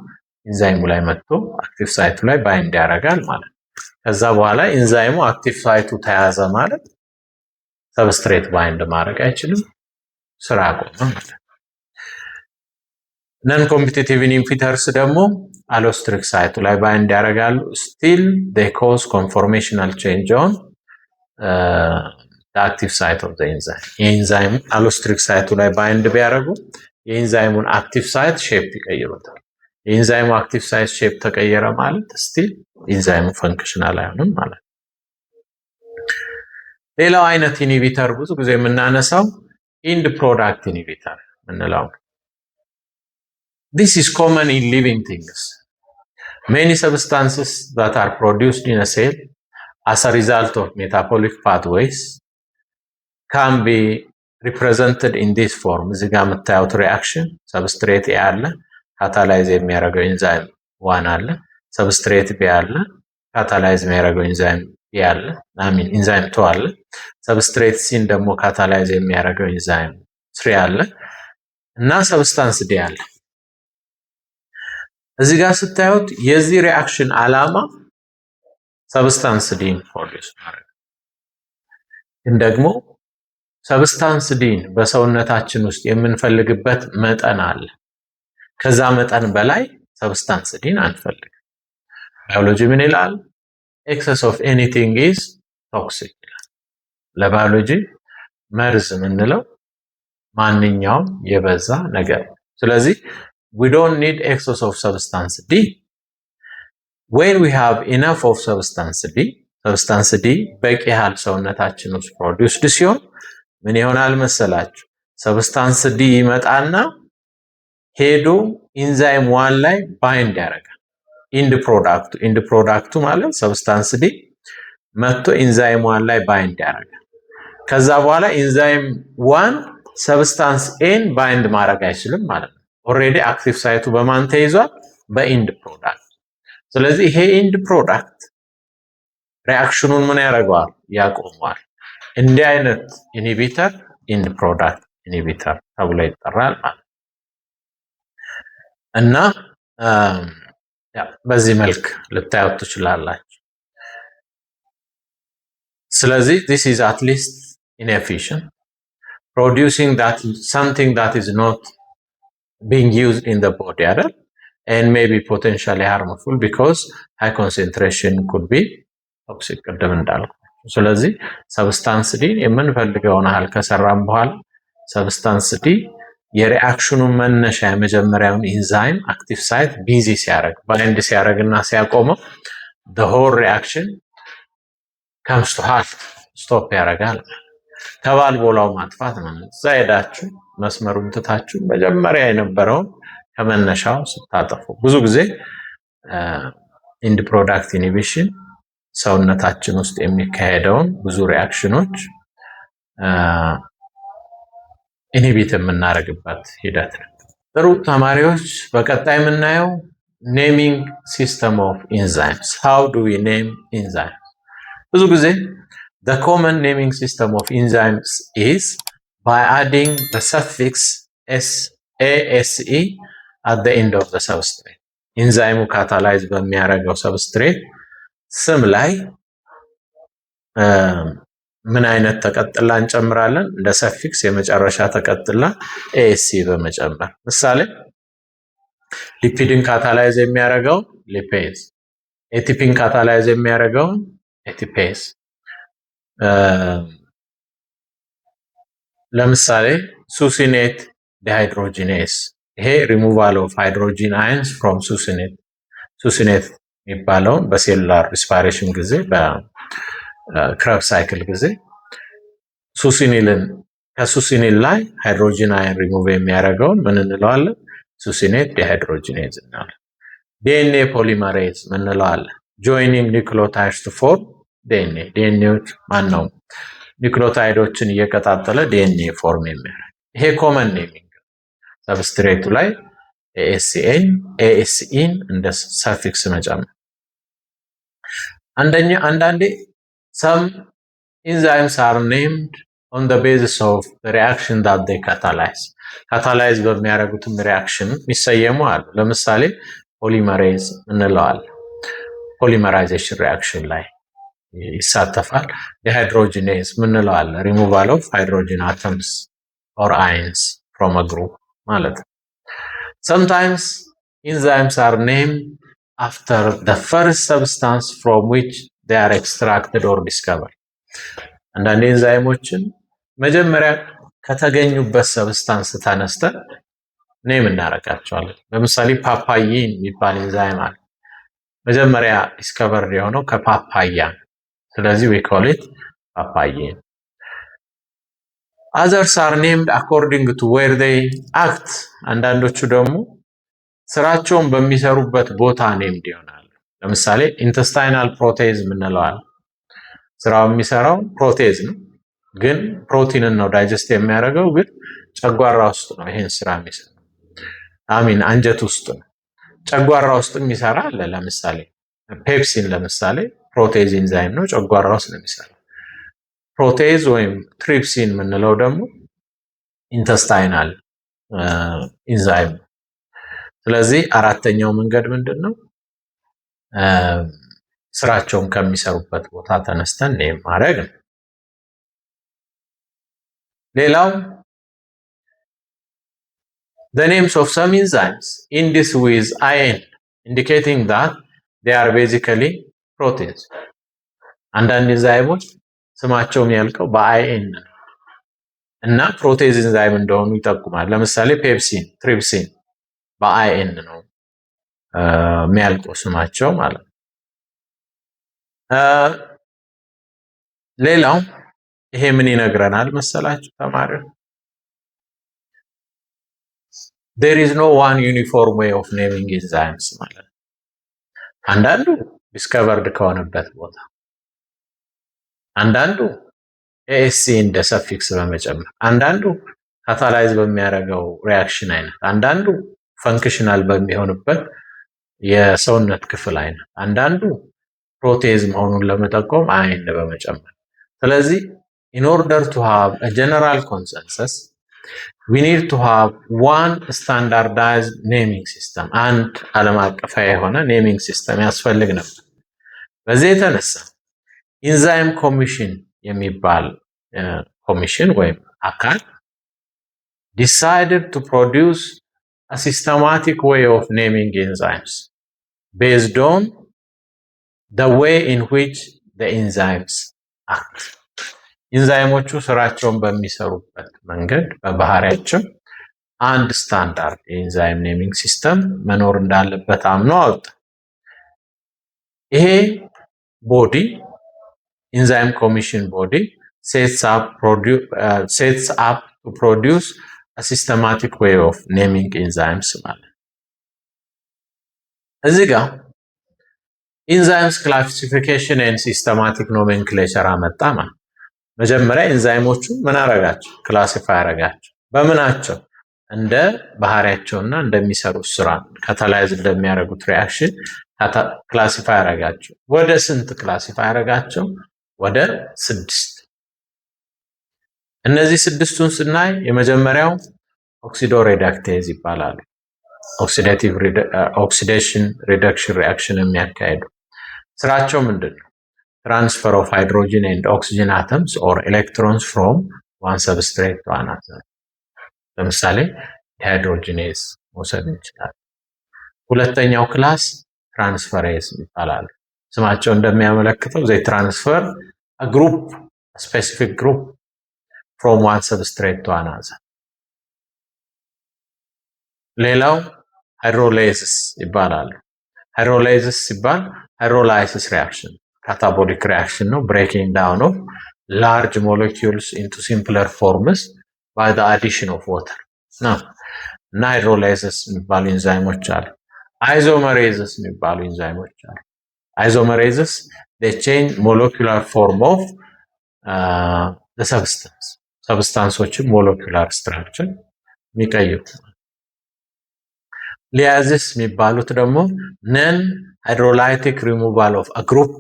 ኢንዛይሙ ላይ መጥቶ active site ኡ ላይ bind ያደርጋል ማለት ነው። ከዛ በኋላ ኢንዛይሙ active site ኡ ተያዘ ማለት substrate bind ማድረግ አይችልም፣ ስራ አቆመ ማለት ነው። Non competitive inhibitors ደግሞ allosteric site ኡ ላይ bind ያደርጋሉ። Still they cause conformational change on active site of enzyme። የኢንዛይም allosteric site ኡ ላይ bind ቢያደርጉ የኢንዛይሙን active site shape ይቀይሩታል። የኢንዛይሙ active site shape ተቀየረ ማለት still ኢንዛይሙ functional አይሆንም ማለት ነው። ሌላው አይነት inhibitor ብዙ ጊዜ የምናነሳው end product inhibitor የምንለው ነው። This is common in living things. Many substances that are produced in a cell as a result of metabolic pathways can be represented in this form። እዚህ ጋር የምታዩት reaction substrate A አለ፣ catalyze የሚያደርገው enzyme one አለ፣ substrate B አለ፣ catalyze የሚያደርገው enzyme B አለ፣ I mean enzyme two አለ፣ substrate C ን ደግሞ catalyze የሚያደርገው enzyme three አለ እና substance D አለ። እዚህ ጋር ስታዩት የዚህ reaction ዓላማ substance D ን produce ማድረግ፣ ግን ደግሞ substance D ን በሰውነታችን ውስጥ የምንፈልግበት መጠን አለ። ከዛ መጠን በላይ substance D ን አንፈልግም። ባዮሎጂ ምን ይላል? Excess of anything is toxic ይላል። ለባዮሎጂ መርዝ የምንለው ማንኛውም የበዛ ነገር ነው። ስለዚህ we don't need excess of substance D. When we have enough of substance D፣ substance D በቂ ያህል ሰውነታችን ውስጥ produced ሲሆን ምን ይሆናል መሰላችሁ? Substance D ይመጣና ሄዶ enzyme one ላይ bind ያደርጋል። End product ኡ፣ end product ኡ ማለት substance D መጥቶ enzyme one ላይ bind ያደርጋል። ከዛ በኋላ enzyme one substance A ን bind ማድረግ አይችልም ማለት ነው። Already active site ኡ በማን ተይዟል? በ end product። ስለዚህ ይሄ end product reaction ኑን ምን ያደርገዋል? ያቆመዋል። እንዲህ አይነት inhibitor end product inhibitor ተብሎ ይጠራል ማለት እና በዚህ መልክ ልታዩት ትችላላችሁ። ስለዚህ this is at least inefficient, producing that something that is not being used in the body አይደል, and may be potentially harmful because high concentration could be toxic ቅድም እንዳልኩ። ስለዚህ substance D ን የምንፈልገውን ያህል ከሰራም በኋላ substance D የ reaction ኑን መነሻ የመጀመሪያውን enzyme active site busy ሲያደርግ፣ bind ሲያደርግ እና ሲያቆመው the whole reaction comes to halt፣ stop ያደርጋል። ከባልቦላው ማጥፋት ነው። እዛ ሄዳችሁ መስመሩን ትታችሁ መጀመሪያ የነበረውን ከመነሻው ስታጠፉ። ብዙ ጊዜ end product inhibition ሰውነታችን ውስጥ የሚካሄደውን ብዙ reaction ኖች inhibit የምናደርግበት ሂደት ነው። ጥሩ ተማሪዎች፣ በቀጣይ የምናየው naming system of enzymes፣ how do we name enzymes። ብዙ ጊዜ The common naming system of enzymes is by adding the suffix s ase at the end of the substrate. ኢንዛይሙ catalyze በሚያደርገው substrate ስም ላይ ምን አይነት ተቀጥላ እንጨምራለን? እንደ suffix የመጨረሻ ተቀጥላ ase በመጨመር። ምሳሌ lipid ን catalyze የሚያደርገው lipase፣ ATP ን catalyze የሚያደርገው ATPase። ለምሳሌ ሱሲኔት ዲሃይድሮጂኔስ፣ ይሄ ሪሙቫል ኦፍ ሃይድሮጂን አይንስ ፍሮም ሱሲኔት፣ ሱሲኔት የሚባለውን በ cellular respiration ጊዜ፣ በ Krebs cycle ጊዜ succinyl ን ከ succinyl ላይ ሃይድሮጂን አይን ሪሙቭ የሚያደርገውን ምን እንለዋለን? Succinate dehydrogenase እንለዋለን። DNA polymerase ምንለዋለን? Joining nucleotides to form DNA። DNA ዎች ማን ነው nucleotide ኦችን እየቀጣጠለ DNA form የሚያደርግ። ይሄ common naming substrate ኡ ላይ ASEን ASE ን እንደ suffix መጨመር። አንደኛ አንዳንዴ some enzymes are named on the basis of the reaction that they catalyze። Catalyze በሚያደርጉትም reaction የሚሰየሙ አሉ። ለምሳሌ polymerase እንለዋለን። Polymerization reaction ላይ ይሳተፋል። Dehydrogenase ምንለዋለን። ሪሙቫል ኦፍ ሃይድሮጂን አተምስ ኦር አይንስ ፍሮም ግሩፕ ማለት ነው። Sometimes enzymes are named after the first substance from which they are extracted or discovered። አንዳንድ ኤንዛይሞችን መጀመሪያ ከተገኙበት substance ተነስተን name እናደርጋቸዋለን። ለምሳሌ papain የሚባል ኤንዛይም አለ። መጀመሪያ discovered የሆነው ከፓፓያ፣ ስለዚህ we call it papain። Others are named according to where they act። አንዳንዶቹ ደግሞ ስራቸውን በሚሰሩበት ቦታ named ይሆናሉ። ለምሳሌ intestinal protease የምንለዋል። ስራው የሚሰራው protease ነው፣ ግን ፕሮቲንን ነው digest የሚያደርገው፣ ግን ጨጓራ ውስጥ ነው ይሄን ስራ የሚሰራው። I mean አንጀት ውስጥ ነው። ጨጓራ ውስጥ የሚሰራ አለ። ለምሳሌ pepsin ለምሳሌ protease enzyme ነው፣ ጨጓራ ውስጥ ነው የሚሰራው። Protease ወይም trypsin የምንለው ደግሞ intestinal enzyme ነው። ስለዚህ አራተኛው መንገድ ምንድን ነው? ስራቸውን ከሚሰሩበት ቦታ ተነስተን name ማድረግ ነው። ሌላው the names of some enzymes ends with in, indicating that they are basically proteins። አንዳንድ ኤንዛይሞች ስማቸው የሚያልቀው በ in ነው እና protease enzyme እንደሆኑ ይጠቁማል። ለምሳሌ pepsin፣ trypsin በ in ነው የሚያልቀው ስማቸው ማለት ነው። ሌላው ይሄ ምን ይነግረናል መሰላችሁ ተማሪዎች? There is no one uniform way of naming enzymes ማለት ነው። አንዳንዱ discovered ከሆነበት ቦታ፣ አንዳንዱ ase እንደ suffix በመጨመር፣ አንዳንዱ catalyze በሚያደርገው reaction አይነት፣ አንዳንዱ functional በሚሆንበት የሰውነት ክፍል አይነት፣ አንዳንዱ protease መሆኑን ለመጠቆም in በመጨመር። ስለዚህ in order to have a general consensus, we need to have one standardized naming system። አንድ ዓለም አቀፋዊ የሆነ naming system ያስፈልግ ነበር። በዚህ የተነሳ enzyme commission የሚባል ኮሚሽን ወይም አካል decided to produce a systematic way of naming enzymes based on the way in which the enzymes act። ኢንዛይሞቹ ስራቸውን በሚሰሩበት መንገድ፣ በባህሪያቸው አንድ ስታንዳርድ የ enzyme naming system መኖር እንዳለበት አምኖ አወጣ። ይሄ body፣ enzyme commission body, sets up to produce systematic way of naming enzymes ማለት። እዚህ ጋር enzymes classification and systematic nomenclature አመጣ ማለት። መጀመሪያ ኤንዛይሞቹ ምን አረጋቸው? Classify አረጋቸው። በምናቸው? እንደ ባህሪያቸውና እንደሚሰሩት ስራ፣ catalyze እንደሚያደርጉት reaction classify አረጋቸው። ወደ ስንት classify አረጋቸው? ወደ ስድስት። እነዚህ ስድስቱን ስናይ የመጀመሪያው oxidoreductase ይባላሉ። Oxidative oxidation reduction reaction የሚያካሂዱ ስራቸው ምንድን ነው? Transfer of hydrogen and oxygen atoms or electrons from one substrate to another። ለምሳሌ dehydrogenase መውሰድ እንችላለን። ሁለተኛው class transferase ይባላሉ። ስማቸው እንደሚያመለክተው they transfer group, specific group from one substrate to another። ሌላው hydrolases ይባላሉ። Hydrolases ሲባል hydrolysis reaction, catabolic reaction ነው። Breaking down of large molecules into simpler forms by the addition of water ነው እና hydrolases የሚባሉ ኢንዛይሞች አሉ። Isomerases የሚባሉ ኢንዛይሞች አሉ። Isomerases, change molecular form of substance, substance ኦችን molecular structure የሚቀይሩ። Lyases የሚባሉት ደግሞ ነን ሃይድሮላይቲክ ሪሙቫል ኦፍ ግሩፕ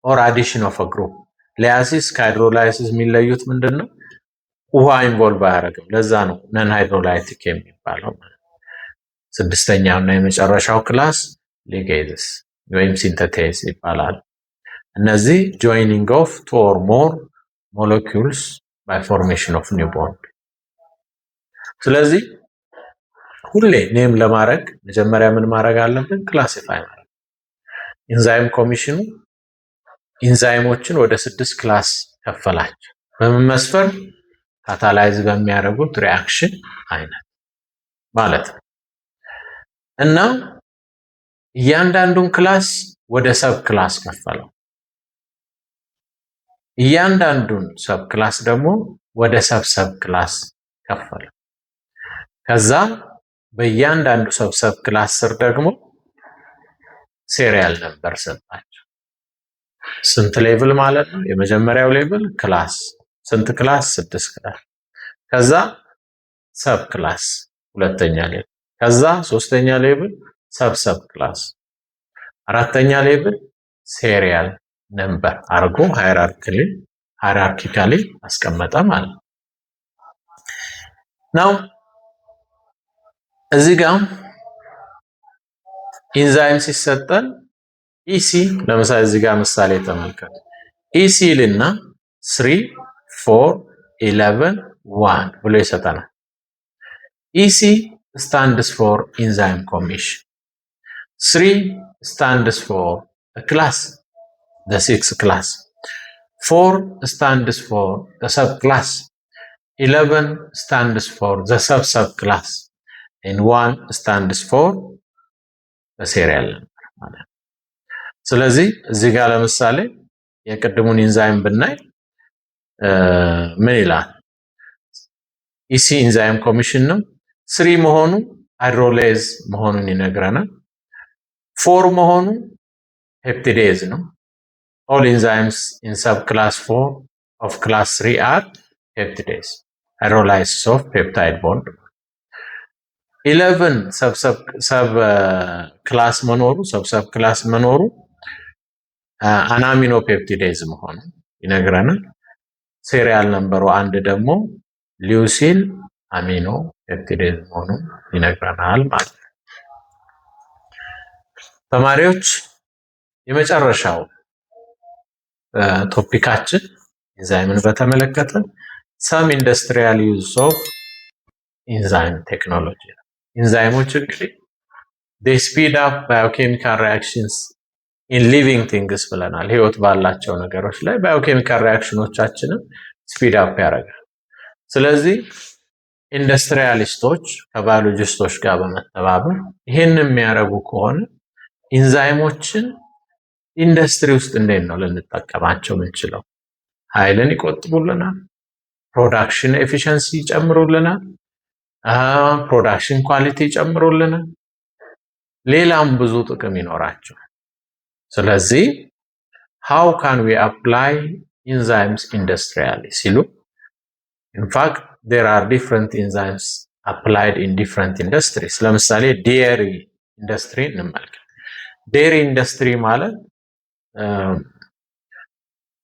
ኦር አዲሽን ኦፍ ግሩፕ። ሊያሲስ ከ hydrolysis የሚለዩት ምንድን ነው? ውሃ involve አያደርግም። ለዛ ነው non hydrolytic የሚባለው። ስድስተኛው እና የመጨረሻው class ligases ወይም synthetase ይባላል። እነዚህ joining of two or more molecules by formation of new bond። ስለዚህ ሁሌ name ለማድረግ መጀመሪያ ምን ማድረግ አለብን? Classify ማድረግ። Enzyme commission ኑ ኢንዛይሞችን ወደ ስድስት class ከፈላቸው። በምን መስፈርት? Catalyze በሚያደርጉት reaction አይነት ማለት ነው። እና እያንዳንዱን class ወደ sub class ከፈለው። እያንዳንዱን sub class ደግሞ ወደ sub sub class ከፈለው። ከዛ በእያንዳንዱ sub sub class ስር ደግሞ serial number ሰጣቸው። ስንት level ማለት ነው? የመጀመሪያው level class፣ ስንት class? ስድስት class። ከዛ sub class ሁለተኛ level፣ ከዛ ሶስተኛ level sub sub class፣ አራተኛ level serial number አርጎ hierarchically አስቀመጠ ማለት ነው። Now እዚህ ጋር ኢንዛይም ሲሰጠን EC ለምሳሌ እዚህ ጋር ምሳሌ ተመልከቱ። EC ይልና 3, 4, 11, 1 ብሎ ይሰጠናል። EC stands for enzyme commission፣ 3 stands for class, the six class, 4 stands for the subclass, 11 stands for the sub subclass and 1 stands for the serial number ማለት ነው። ስለዚህ እዚህ ጋር ለምሳሌ የቅድሙን ኢንዛይም ብናይ ምን ይላል? EC enzyme commission ነው። 3 መሆኑ hydrolase መሆኑን ይነግረናል። 4 መሆኑ peptidase ነው። All enzymes in subclass 4 of class 3 are peptidase, hydrolysis of peptide bond። 11 sub class መኖሩ, sub sub class መኖሩ an aminopeptidase መሆኑ ይነግረናል። Serial number ኡ አንድ ደግሞ leucyl aminopeptidase መሆኑን ይነግረናል ማለት ነው። ተማሪዎች፣ የመጨረሻው topic ኣችን ኢንዛይምን በተመለከተ some industrial use of enzyme technology ነው። ኢንዛይሞች እንግዲህ they speed up biochemical reactions in living things ብለናል። ህይወት ባላቸው ነገሮች ላይ biochemical reaction ኖቻችንን speed up ያደርጋል። ስለዚህ industrialist ኦች ከ biologist ኦች ጋር በመተባበር ይህን የሚያደርጉ ከሆነ ኢንዛይሞችን ኢንዱስትሪ ውስጥ እንዴት ነው ልንጠቀማቸው የምንችለው? ኃይልን ይቆጥቡልናል፣ production efficiency ይጨምሩልናል፣ production quality ይጨምሩልናል፣ ሌላም ብዙ ጥቅም ይኖራቸዋል። ስለዚህ how can we apply enzymes industrially ሲሉ, in fact, there are different enzymes applied in different industries። ለምሳሌ dairy industry እንመልከት። Dairy industry ማለት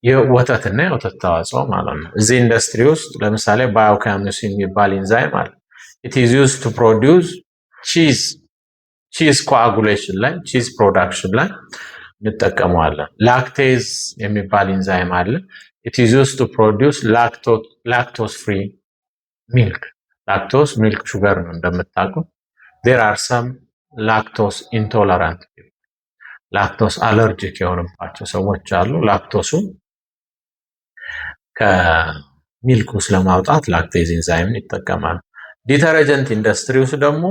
የወተትና የወተት ተዋጽኦ ማለት ነው። እዚህ ኢንዱስትሪ ውስጥ ለምሳሌ biochymotrypsin የሚባል ኢንዛይም አለ። It is used to produce cheese፣ cheese coagulation ላይ፣ cheese production ላይ እንጠቀመዋለን። Lactase የሚባል ኢንዛይም አለ። It is used to produce lactose free milk። Lactose milk sugar ነው እንደምታውቁት። There are some lactose intolerant፣ lactose allergic የሆነባቸው ሰዎች አሉ። Lactose ኡን ከ milk ውስጥ ለማውጣት lactase enzyme ን ይጠቀማሉ። Detergent industry ውስጥ ደግሞ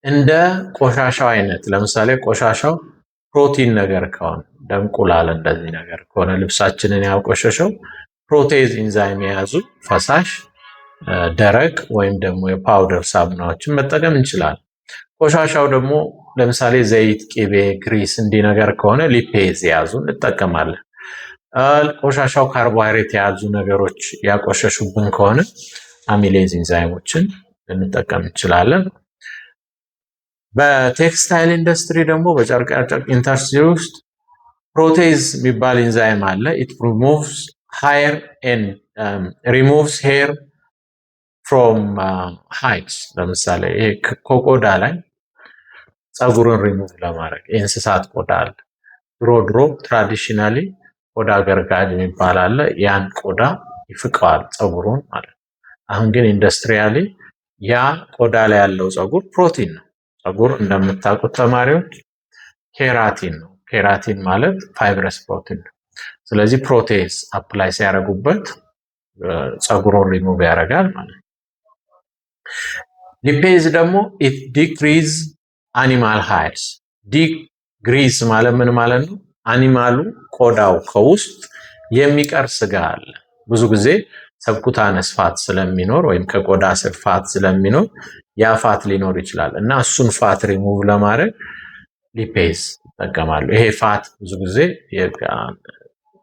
እንደ ቆሻሻው አይነት፣ ለምሳሌ ቆሻሻው ፕሮቲን ነገር ከሆነ፣ እንደ እንቁላል እንደዚህ ነገር ከሆነ ልብሳችንን ያቆሸሸው፣ protease enzyme የያዙ ፈሳሽ፣ ደረቅ ወይም ደግሞ የ powder ሳሙናዎችን መጠቀም እንችላለን። ቆሻሻው ደግሞ ለምሳሌ ዘይት፣ ቅቤ፣ grease እንዲህ ነገር ከሆነ lipase የያዙ እንጠቀማለን። ቆሻሻው ካርቦሃይድሬት የያዙ ነገሮች ያቆሸሹብን ከሆነ amylase enzyme ኦችን ልንጠቀም እንችላለን። በ textile industry ደግሞ፣ በጨርቃጨርቅ ኢንዱስትሪ ውስጥ protease የሚባል ኢንዛይም አለ። ኢት ሪሙቭስ ሃየር ሪሙቭስ ሄር ፍሮም ሃይድስ። ለምሳሌ ይሄ ከቆዳ ላይ ፀጉርን ሪሙቭ ለማድረግ፣ የእንስሳት ቆዳ አለ። ድሮ ድሮ traditionally ቆዳ ገርጋድ የሚባል አለ። ያን ቆዳ ይፍቀዋል ፀጉሩን ማለት ነው። አሁን ግን industrially ያ ቆዳ ላይ ያለው ፀጉር ፕሮቲን ነው። ፀጉር እንደምታውቁት ተማሪዎች keratin ነው። Keratin ማለት fibrous protein ነው። ስለዚህ protease apply ሲያደርጉበት ፀጉሩን ሪሙቭ ያደርጋል ማለት ነው። Lipase ደግሞ it degrease animal hides። Degrease ማለት ምን ማለት ነው? Animal ኡ ቆዳው ከውስጥ የሚቀር ስጋ አለ። ብዙ ጊዜ subcutaneous fat ስለሚኖር ወይም ከቆዳ ስር fat ስለሚኖር ያ fat ሊኖር ይችላል እና እሱን ፋት ሪሙቭ ለማድረግ lipase ይጠቀማሉ። ይሄ fat ብዙ ጊዜ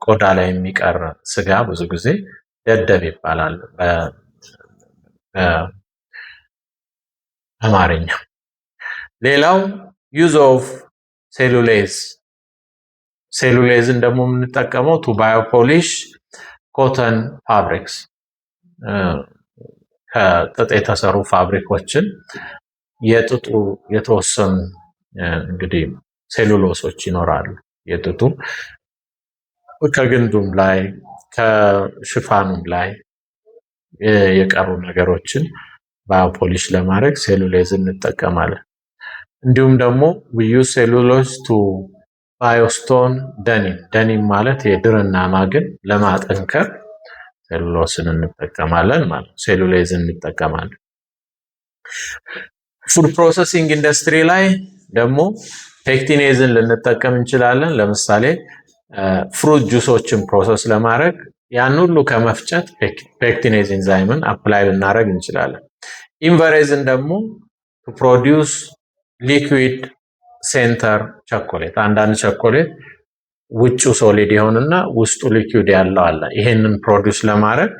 ቆዳ ላይ የሚቀር ስጋ ብዙ ጊዜ ደደብ ይባላል በአማርኛ። ሌላው use of cellulase። Cellulase ን ደግሞ የምንጠቀመው to biopolish cotton fabrics፣ ከጥጥ የተሰሩ fabric ኦችን የጥጡ የተወሰኑ እንግዲህ cellulose ኦች ይኖራሉ። የጥጡ ከግንዱም ላይ ከሽፋኑም ላይ የቀሩ ነገሮችን biopolish ለማድረግ cellulase እንጠቀማለን። እንዲሁም ደግሞ we use cellulose to biostone denim። Denim ማለት የድርና ማግን ለማጠንከር cellulose ን እንጠቀማለን ማለት ነው። Cellulase ን እንጠቀማለን። Food processing industry ላይ ደግሞ pectinase ን ልንጠቀም እንችላለን። ለምሳሌ fruit juice ኦችን process ለማድረግ ያን ሁሉ ከመፍጨት pectinase enzyme ን apply ልናደርግ እንችላለን። Invertase ን ደግሞ produce liquid center chocolate። አንዳንድ ቸኮሌት ውጩ solid የሆንና ውስጡ liquid ያለው አለ። ይሄንን produce ለማድረግ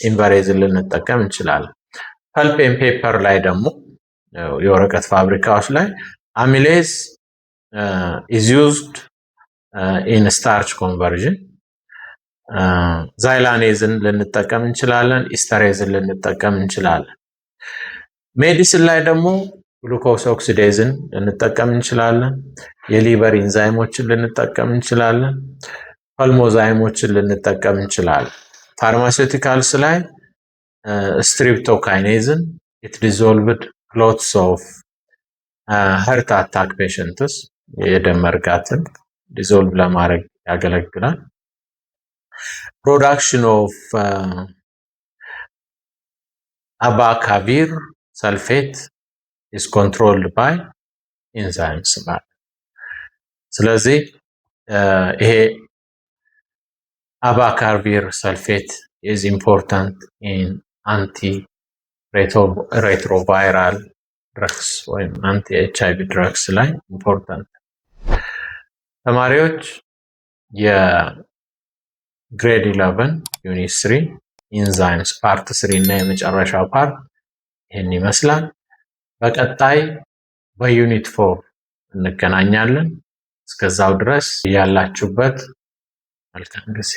invertase ን ልንጠቀም እንችላለን። Pulp and paper ላይ ደግሞ፣ የወረቀት ፋብሪካዎች ላይ amylase is used in starch conversion። Xylanase ን ልንጠቀም እንችላለን። Esterase ን ልንጠቀም እንችላለን። Medicine ላይ ደግሞ glucose oxidase ን ልንጠቀም እንችላለን። የ liver enzyme ኦችን ልንጠቀም እንችላለን። Pulmozyme ኦችን ልንጠቀም እንችላለን። Pharmaceuticals ላይ streptokinase ን፣ it dissolved clots of heart attack patients፣ የደም መርጋትን dissolve ለማድረግ ያገለግላል። Production of abacavir sulfate is controlled by enzymes ማለት። ስለዚህ ይሄ abacavir sulfate is important in anti retroviral drugs ወይም anti HIV drugs ላይ important። ተማሪዎች፣ የ grade 11 unit 3 enzymes part 3 እና የመጨረሻው part ይህን ይመስላል። በቀጣይ በ unit 4 እንገናኛለን። እስከዛው ድረስ ያላችሁበት መልካም ጊዜ።